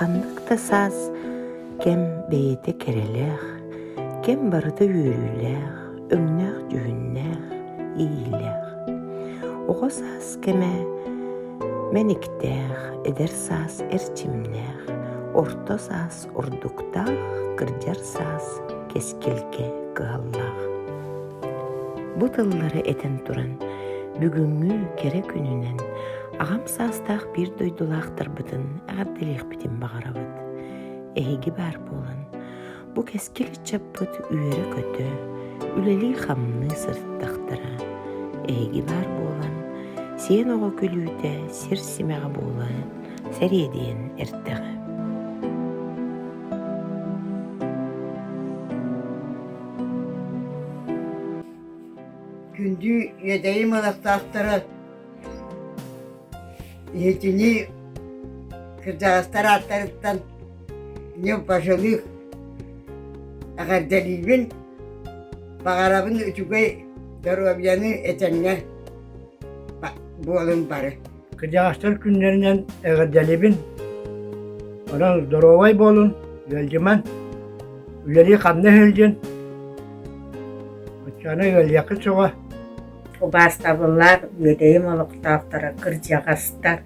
Ханнык да саас кэм бэйэтэ кэрэлээх, кэм барыта үөрүүлээх, өҥнөөх-дьүһүннээх, иилээх. Оҕо саас кэмэ мэниктээх, эдэр саас эрчимнээх, орто саас ордуктаах, кырдьар саас кэскилгэ кыһаллаах. Бу тыллары этэн туран, бүгүҥҥү кэрэ күнүнэн аҕам саастаах биир дойдулаахтарбытын эҕэрдэлиэхпитин баҕарабыт. Эһиги баар буолан, бу кэскил ыччаппыт үөрэ-көтө, үлэлии-хамныы сырыттахтара. Эһиги баар буолан, сиэн оҕо күлүүтэ сир симэҕэ буолан сэриэдийэн эрдэҕэ. Күндү үөдэйим олохтоохторо иһитини кырдьаҕастар ааттарыттан не пожилых эҕэрдэлиибин, баҕарабын үчүгэй доруобуйаны этэҥҥэ буолун бары. Кырдьаҕастар күннэринэн эҕэрдэлиибин. Онон доруобай буолун, ыалдьыман, үлэлии-хамныы сылдьын. Оччоҕуна ыалдьыаххыт суоҕа. Убаастабыллаах үөдэйим олохтоохторо, кырдьаҕастар,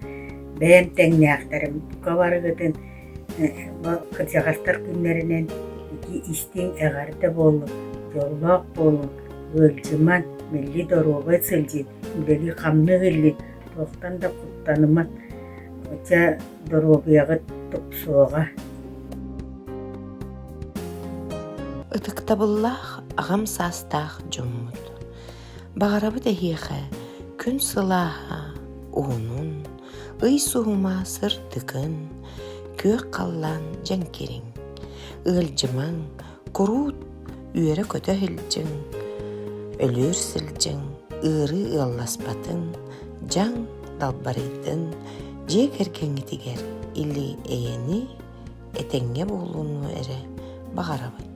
бэйэм тэҥнээхтэрим, бука барыгытын бу кырдьаҕастар күннэринэн ити истиҥ эҕэрдэ буоллун, дьоллоох буолуҥ, ыалдьыман, мэлдьи доруобай сылдьын, үлэлии-хамныы иһиллин, туохтан да куттаныман, чэ доруобуйаҕыт тупсуоҕа. Ытыктабыллаах аҕам саастаах дьоммут! Баҕарабыт эһиэхэ күн сылааһа уһунун, ый суһума сырдыгын, күөх халлаан дьэҥкириҥ. Ыалдьымаҥ, куруут үөрэ-көтө сылдьыҥ, өлүөр сылдьыҥ, ыарыы ыалласпатын, дьаҥ далбарыйдын, дьиэ кэргэҥҥитигэр или-эйэни, этэҥҥэ буолууну эрэ баҕарабыт.